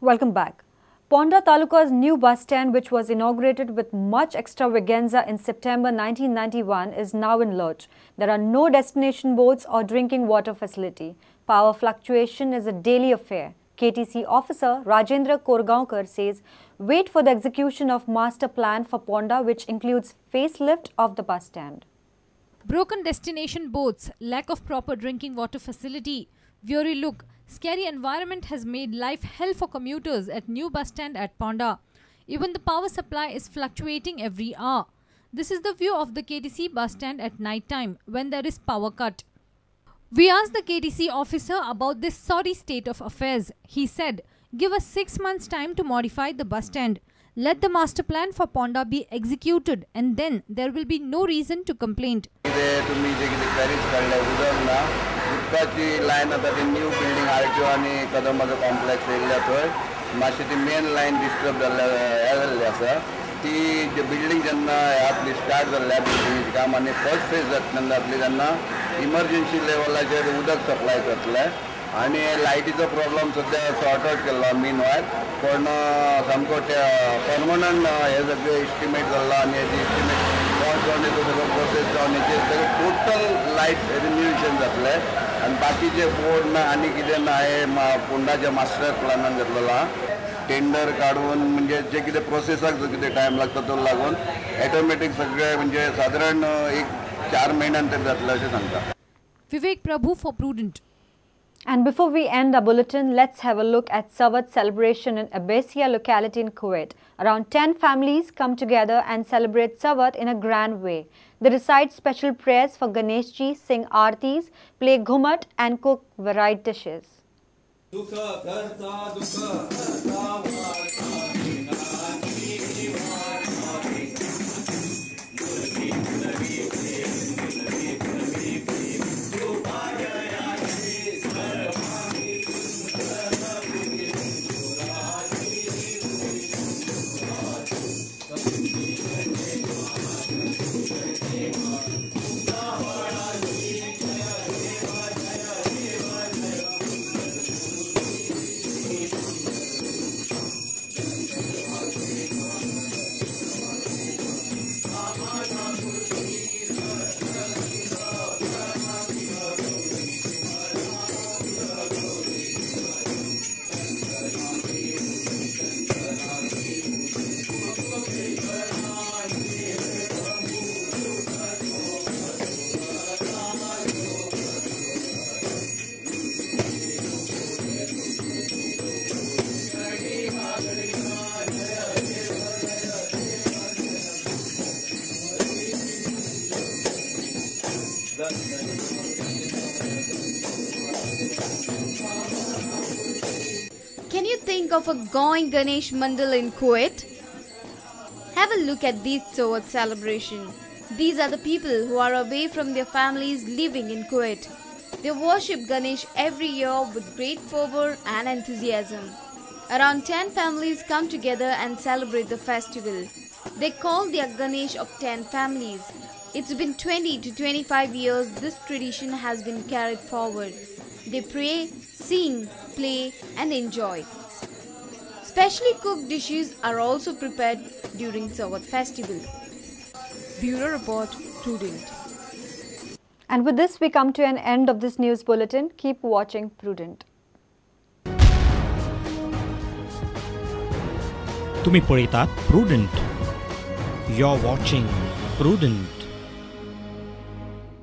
Welcome back. Ponda Taluka's new bus stand, which was inaugurated with much extravaganza in September 1991, is now in lurch. There are no destination boards or drinking water facility. Power fluctuation is a daily affair. KTC officer Rajendra Korgaonkar says, wait for the execution of master plan for Ponda, which includes facelift of the bus stand. Broken destination boards, lack of proper drinking water facility, weary look, scary environment has made life hell for commuters at new bus stand at Ponda. Even the power supply is fluctuating every hour. This is the view of the KTC bus stand at night time when there is power cut. We asked the KTC officer about this sorry state of affairs. He said, give us 6 months time to modify the bus stand. Let the master plan for Ponda be executed and then there will be no reason to complain. उदकाची line आतां ती new building R T O आनी कदंबाचो complex येयल्ल्या थंय मातशी ती main line disturb जाल्ल्या हें जाल्ली आसा. ती बिल्डींग जेन्ना आपली स्टार्ट जाल्ल्या बिल्डिंगेचें काम आनी फर्स्ट फेज जेन्ना जातली तेन्ना इमर्जन्सी लेवलाचेर उदक सप्लाय जातलें आनी लायटीचो प्रॉब्लम सद्या सॉर्ट आवट केल्लो मीन वायल, पूण सामको परमनंट हे सगळें एस्टिमेट जाल्लो आनी हेजी एस्टिमेट जावन सगळो प्रोसेस जावन हेचेर सगळें टोटल लायट रिन्युएशन जातलें आनी बाकीचे बोर्ड ना आनी कितें ना हे फोंडाच्या मास्टर प्लॅनान जातलेलो आहा. टेंडर काडून म्हणजे जे कितें प्रोसेसाक जो कितें टायम लागता तो लागून ऑटोमॅटीक सगळें म्हणजे सादारण एक 4 म्हयन्यान तरी जातलें अशें सांगता. Vivek Prabhu for Prudent. And before we end our bulletin, let's have a look at Savat celebration in Abbasiya locality in Kuwait. Around 10 families come together and celebrate Savat in a grand way. They recite special prayers for Ganeshji, sing aartis, play ghumat and cook varied dishes. Can you think of a Goan Ganesh Mandal in Kuwait? Have a look at this Savat celebration. These are the people who are away from their families living in Kuwait. They worship Ganesh every year with great fervor and enthusiasm. Around 10 families come together and celebrate the festival. They call their Ganesh of 10 families. It's been 20 to 25 years this tradition has been carried forward. They pray, sing, play and enjoy. Specially cooked dishes are also prepared during Savat festival. Bureau Report, Prudent. And with this, we come to an end of this news bulletin. Keep watching Prudent. तुम्ही पळयतात Prudent. You're watching Prudent.